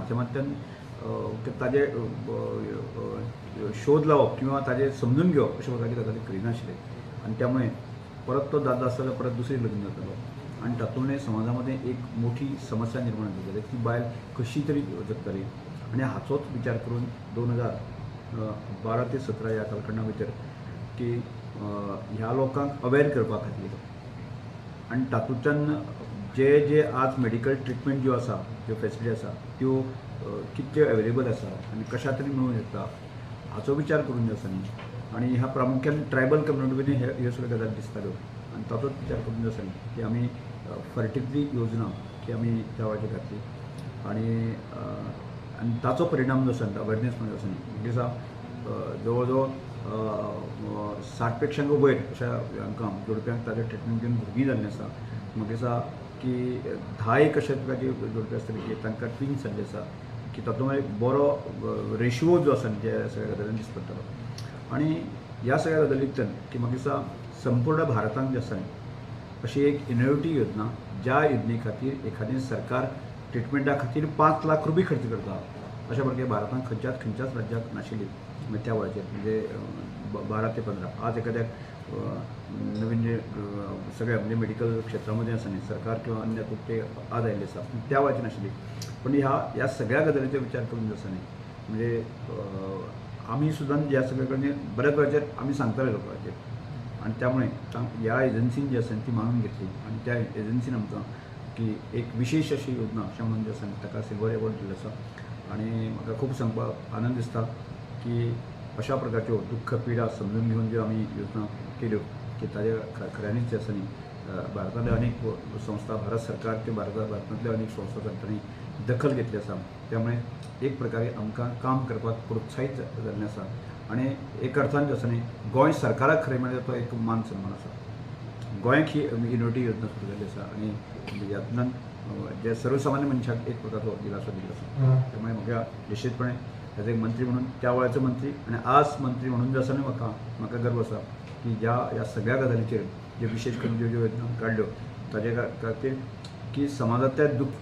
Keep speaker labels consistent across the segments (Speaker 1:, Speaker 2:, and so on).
Speaker 1: माध्यमांतल्यान ताजे शोध लावप किंवा ताजे समजून घेवप अशा प्रकारची गजाली करिनाशिल्ले आनी त्यामुळे परत तो दादलो आसता जाल्यार परत दुसरी लग्न जातालो आनी तातूंत समाजा मदें एक मोठी समस्या निर्माण जाली ती बायल कशी तरी जगताली आनी हाचोच विचार करून 2012 ते 17 ह्या कालखंडा भितर की ह्या लोकांक अवेर करपा खातीर आनी तातूंतल्यान जे जे आज मेडिकल ट्रिटमेंट ज्यो आसा, ज्यो फेसिलिटी आसा त्यो कितल्यो अवेलेबल आसा आनी कशा तरेन मेळूंक शकता हाचो विचार करून जो आसा न्ही, आनी ह्या प्रामुख्यान ट्रायबल कम्युनिटी मदीं ह्यो सगळ्यो गजाली दिसताल्यो आनी ताचोच विचार करून जो आसा न्ही की आमी फर्टिलिटी योजना की आमी त्या वाटेर घातली आनी आनी ताचो परिणाम जो आसा अवेरनेस म्हणून आसा न्ही दिसा जवळ जवळ 60 पेक्षा वयर अशा हांकां जोडप्यांक ताजें ट्रिटमेंट घेवन भुरगीं जाल्लीं आसा. म्हाका दिसता की 10 एक अशे तुका जोडपी आसतले की तांकां ट्विन्स जाल्ले आसा की तातूंत एक बरो रेशियो जो आसा न्ही त्या सगळ्या गजालींनी दिस पडटलो. आनी ह्या सगळ्या गजालींतल्यान की म्हाका दिसता संपूर्ण भारतांत जे आसा न्ही अशी एक इनोवेटीव योजना ज्या योजने खातीर एखादें सरकार ट्रिटमेंटा खातीर 5 लाख रुपये खर्च करता अशा प्रकारे भारतांत खंयच्याच खंयच्याच राज्याक नाशिल्ली म्हणजे त्या वेळाचेर म्हणजे 12 ते 15 आज एखाद्याक नवीन जे सगळ्या म्हणजे मेडिकल क्षेत्रामध्ये आसा न्ही सरकार किंवा अन्य ते आज आयिल्ले आसा पूण त्या वेळाचेर नाशिल्ली. पण ह्या सगळ्या गजालीचो विचार करून जो आसा न्ही म्हणजे आमी सुद्दां ह्या सगळ्या कडेन बऱ्याच वेळाचेर आमी सांगताले लोकांचेर आनी त्यामुळे ह्या एजन्सीन जी आसा ती मानून घेतली आनी त्या एजन्सीन आमकां की एक विशेष अशी योजना अशें म्हणून जे आसा ताका सिल्वर एवॉर्ड दिल्लो आसा. आनी म्हाका खूब सांगपाक आनंद दिसता की अशा प्रकारच्यो दुख्ख पिडा समजून घेवन ज्यो आमी योजना केल्यो की ताजे खऱ्यांनीच जे आसा न्ही भारतांतल्यो अनेक संस्था, भारत सरकार किंवा भारतांतल्यो अनेक संस्था तांणी दखल घेतली आसा. त्यामुळे एक प्रकारे आमकां काम करपाक प्रोत्साहीत जाल्लें आसा आनी एक अर्थान जे आसा न्ही गोंय सरकाराक खरें म्हळ्यार तो एक मान सन्मान आसा. गोंयाक ही इनोवेटीव योजना सुरू जाल्ली आसा आनी ह्यातल्यान जे सर्वसामान्य मनशाक एक प्रकारचो दिलासो दिल्लो आसा. त्यामुळे म्हाका निश्चितपणे एज एक मंत्री म्हणून त्या वेळाचो मंत्री आनी आज मंत्री म्हणून जो आसा न्ही म्हाका गर्व आसा की ज्या ह्या सगळ्या गजालीचेर जे विशेष करून ज्यो ज्यो योजना काडल्यो ताजे खातीर की समाजांतल्या दुख्ख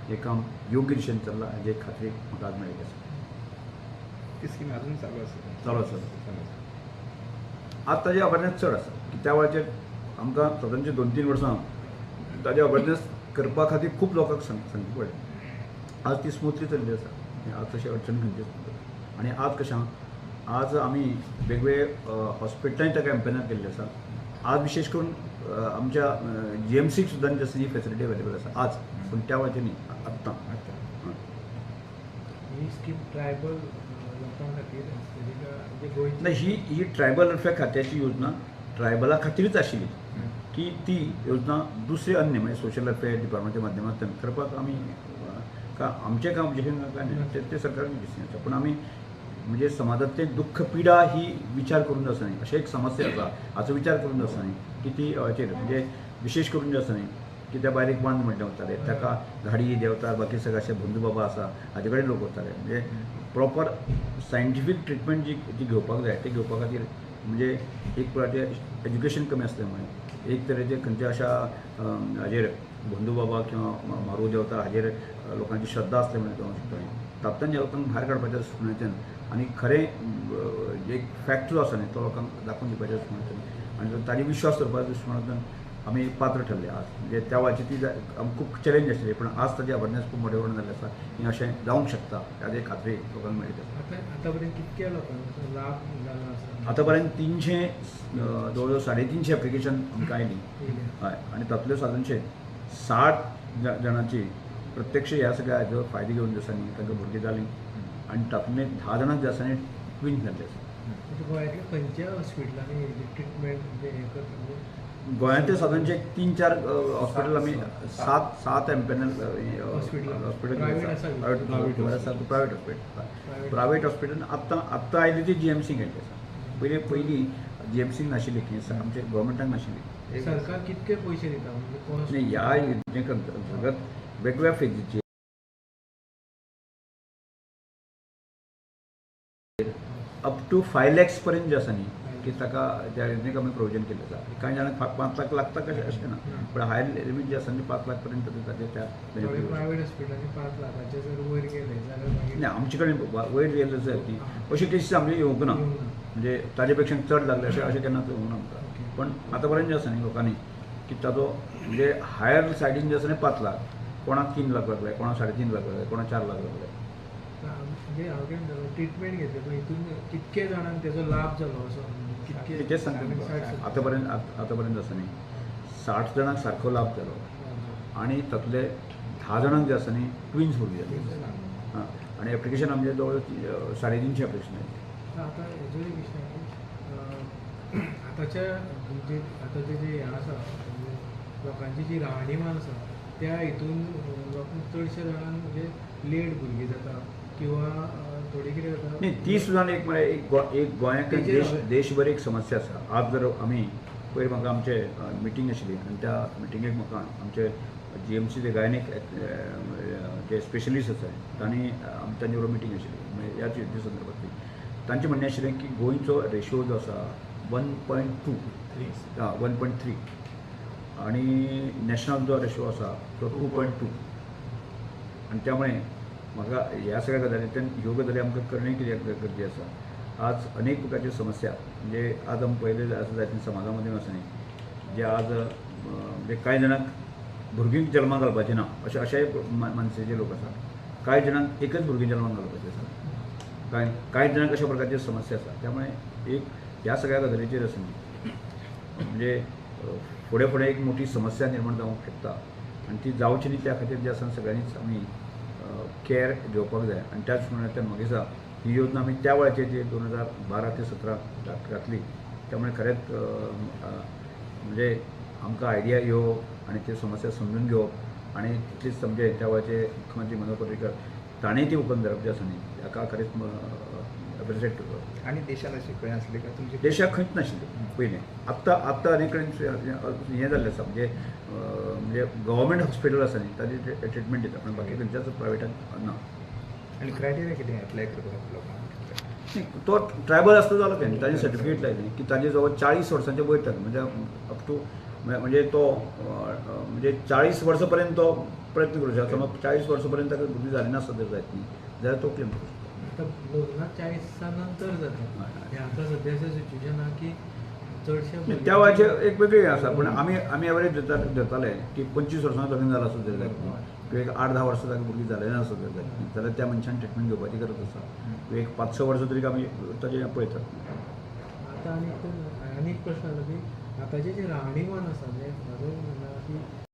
Speaker 1: हें काम योग्य दिशेन चल्लां हाजी एक खात्री म्हाका आज मेळिल्ली आसा.
Speaker 2: ती स्कीम अजून चालू आसा?
Speaker 1: चालू आसा. आज ताजे अवेरनेस चड आसा की त्या वेळाचेर आमकां सादारणचे 2-3 वर्सां ताजे अवेरनेस करपा खातीर खूब लोकांक सांगचें पडलें. आज ती स्मुथली चल्ली आसा, आज तशी अडचण खंयचीच ना. आनी आज कशें आज आमी वेगवेगळे हॉस्पिटलांनी ताका एम्पेनल केल्लें आसा. आज विशेष करून आमच्या जीएमसीक सुद्दां जी आसा ही फेसिलिटी अवेलेबल आसा आज, पूण त्या वेळाचेर न्ही आत्तां.
Speaker 3: ही स्कीम ट्रायबल लोकां खातीर आसतली?
Speaker 1: ना, ही ट्रायबल वेलफेअर खात्याची योजना ट्रायबला खातीरच आशिल्ली की ती योजना दुसरी अन्य म्हणजे सोशल वेलफेअर डिपार्टमेंटच्या माध्यमांतल्यान करपाक आमी आमचें काम डिसिजन काय न्ही ते सरकारान डिसिजन आसा. पूण आमी म्हणजे समाजांतलें दुख्ख पिडा ही विचार करून आसा न्ही अशें एक समस्या आसा हाचो विचार करून आसा न्ही की ती हाचेर म्हणजे विशेष करून जे आसा न्ही की त्या बायलेक वांज म्हणटा वताले, ताका घाडी देवता बाकी सगळे अशे बंधू बाबा आसा हाजे कडेन लोक वताले. म्हणजे प्रॉपर सायंटिफीक ट्रिटमेंट जी जी घेवपाक जाय ते घेवपा खातीर म्हणजे एक प्रकारचें एज्युकेशन कमी आसल्या मुळे एक तरेचे खंयच्या अशा हाजेर बंधू बाबा किंवा म्हारू देवता हाजेर लोकांची श्रद्धा आसल्या मुळे जावंक शकता. तातूंतल्यान ज्या लोकांक भायर काडपाचें दृश्टिकोनांतल्यान आनी खरें एक फॅक्ट जो आसा न्ही तो लोकांक दाखोवन दिवपाच्या दृश्टिकोनांतल्यान आनी ताजेर विश्वास दवरपाच्या दृश्टिकोनांतल्यान आमी पात्र ठरले आज. म्हणजे त्या वेळाची ती खूब चॅलेंज आशिल्ली पूण आज ताजी अवेरनेस खूब मोठ्या प्रमाणात जाल्ली आसा की अशें जावंक शकता हाजी खात्री लोकांक मेळिल्ली आसा.
Speaker 3: आतां पर्यंत कितक्या लोकांचो लाभ जाला आसा?
Speaker 1: आतां पर्यंत 300 जवळ जवळ 350 एप्लिकेशन आमकां आयलीं. हय, आनी तातूंतल्यो सादारणशे 60 जाणांची प्रत्यक्ष ह्या सगळ्या हाजो फायदो घेवन जे आसा न्ही तांकां भुरगीं जालीं आनी तातूंतले 10 जाणांक जे आसा न्ही ट्विन्स जाल्ले आसा.
Speaker 3: गोंयांतल्या खंयच्या हॉस्पिटलांनी ट्रिटमेंट हें करता?
Speaker 1: गोंयांतले सादारणशे 3-4 हॉस्पिटल आमी 7 empanel hospital private hospital private hospital आत्तां आत्तां आयली ती जीएमसीक आयली आसा. पयलीं पयलीं जीएमसीक नाशिल्ली की आमच्या गव्हर्मेंटाक नाशिल्ली.
Speaker 3: सरकार कितके पयशे दिता?
Speaker 1: न्ही, ह्या योजने अंतर्गत वेगवेगळ्या फेजीचेर अप टू 5 लॅक्स पर्यंत जे आसा न्ही की ताका त्या योजनेक आमी प्रोविजन केल्लें आसा. कांय जाणांक 5 लाख लागता कशें अशें ना, पूण हायर लिमीट जे आसा न्ही 5 लाख पर्यंत ताचे त्या
Speaker 3: प्रायवेट हॉस्पिटलांनी 5 लाखाचे जर वयर गेले
Speaker 1: नाही आमचे कडेन वयर गेल्ले आसा ती अशी केसीस आमचे येवंक ना, म्हणजे ताजे पेक्षा चड लागले अशें अशें केन्नाच येवंक ना आमकां. पण आतां पर्यंत जें आसा न्ही लोकांनी की ताजो म्हणजे हायर सायडीन जे आसा न्ही 5 लाख, कोणाक 3 लाख लागले, कोणाक 3.5 लाख लागले, कोणाक 4 लाख लागले.
Speaker 3: म्हणजे हांव कितें म्हणटालो ट्रिटमेंट घेतले पण हितून कितके जाणांक तेजो लाभ जालो असो कितके
Speaker 1: तेच सांगता आतां पर्यंत आतां पर्यंत आसा न्ही 60 जाणांक सारको लाभ जालो आनी तातूंतले 10 जाणांक जे आसा न्ही ट्विन्स भुरगीं जाली. आं, आनी एप्लिकेशन आमचे जवळ 350 एप्लिकेशन आयलें.
Speaker 3: आतां हेजो एक विशय आतांच्या म्हणजे आतांचे जे हें आसा म्हणजे लोकांची जी राहणीमान आसा त्या हितून लोकांक चडशे जाणांक म्हणजे लेट भुरगीं जाता किंवा थोडी कितें जाता
Speaker 1: न्ही ती सुद्दां एक म्हळ्यार एक गोंयाक देशभर एक समस्या आसा. आज जर आमी पयर म्हाका आमचे मिटींग आशिल्ली आनी त्या मिटिंगेक म्हाका आमचे GMC gynaec जे स्पेशलिस्ट आसा तांणी तांचे बरोबर मिटींग आशिल्ली म्हणजे ह्याच हेजे संदर्भातली. तांचें म्हणणें आशिल्लें की गोंयचो रेशियो जो आसा 1.2 1.3 आनी नॅशनल जो रेशियो आसा तो 2.2. आनी त्यामुळे म्हाका ह्या सगळ्या गजालींतल्यान ह्यो गजाली आमकां करणे कित्याक गरजे आसा. आज अनेक प्रकारच्यो समस्या म्हणजे आज आमी पळयलें आसा जायते समाजा मदीं आसा न्ही जे आज म्हणजे कांय जाणांक भुरगीं जल्माक घालपाचें ना अशें अशेय मानसेचे लोक आसा, कांय जाणांक एकच भुरगीं जल्माक घालपाचें आसा, कांय कांय जाणांक अशा प्रकारच्यो समस्या आसा. त्यामुळे एक ह्या सगळ्या गजालीचेर आसा न्ही म्हणजे फुडें फुडें एक मोठी समस्या निर्माण जावंक शकता आनी ती जावची न्ही त्या खातीर जे आसा सगळ्यांनीच आमी केअर घेवपाक जाय. आनी त्याच प्रमाणे म्हाका दिसता ही योजना आमी त्या वेळाचेर जी 2012 ते 17 घातली त्यामुळे खरेंच म्हणजे आमकां आयडिया येवप आनी त्यो समस्या समजून घेवप आनी तितलीच म्हणजे त्या वेळाचे मुख्यमंत्री मनोहर पर्रीकर ताणें ती ओपन धरप जें आसा न्ही हाका खरेंच एप्रिशिएट करप.
Speaker 2: आनी देशांत अशें खंय आसलें काय तुमचे?
Speaker 1: देशाक खंयच नाशिल्लें पयलें. आत्तां आत्तां अनेक कडेन हें जाल्लें आसा म्हणजे म्हणजे गव्हर्मेंट हॉस्पिटल आसा न्ही ताजें ट्रिटमेंट दिता पूण बाकी खंयच्याच प्रायवेटान ना.
Speaker 2: आनी क्रायटेरिया कितें एप्लाय करपाक लोकांक?
Speaker 1: तो ट्रायबल आसता जालो तें ताजें सर्टिफिकेट लायलें की ताजे जवळ 40 वर्सांचे वयर ताका म्हणजे अप टू म्हणजे तो म्हणजे 40 वर्सां पर्यंत तो प्रयत्न करूं शकता. समज 40 वर्सां पर्यंत ताका भुरगीं जालीं नासत जर जायत न्ही जाल्यार तो क्लेम करूं शकता.
Speaker 3: आतां लग्नां 40 नंतर जाता हें आतां सद्याचें सिच्युएशन आहा की चडशे
Speaker 1: त्या वेळाचेर एक वेगळी आसा पूण आमी आमी एवरेज धरताले की 25 वर्सां लग्न जालां आसत जर जायत न्ही किंवा एक 8-10 वर्सां ताका भुरगीं जालें नासत जर जायत न्ही जाल्यार त्या मनशान ट्रिटमेंट घेवपाची गरज आसा. किंवा एक 5-6 वर्सां तरी आमी ताजें पळयतात.
Speaker 3: आतां आनी एक प्रश्न आसा की आतांचें जें राहणीमान आसा म्हणजे म्हाजो म्हणणें आसा की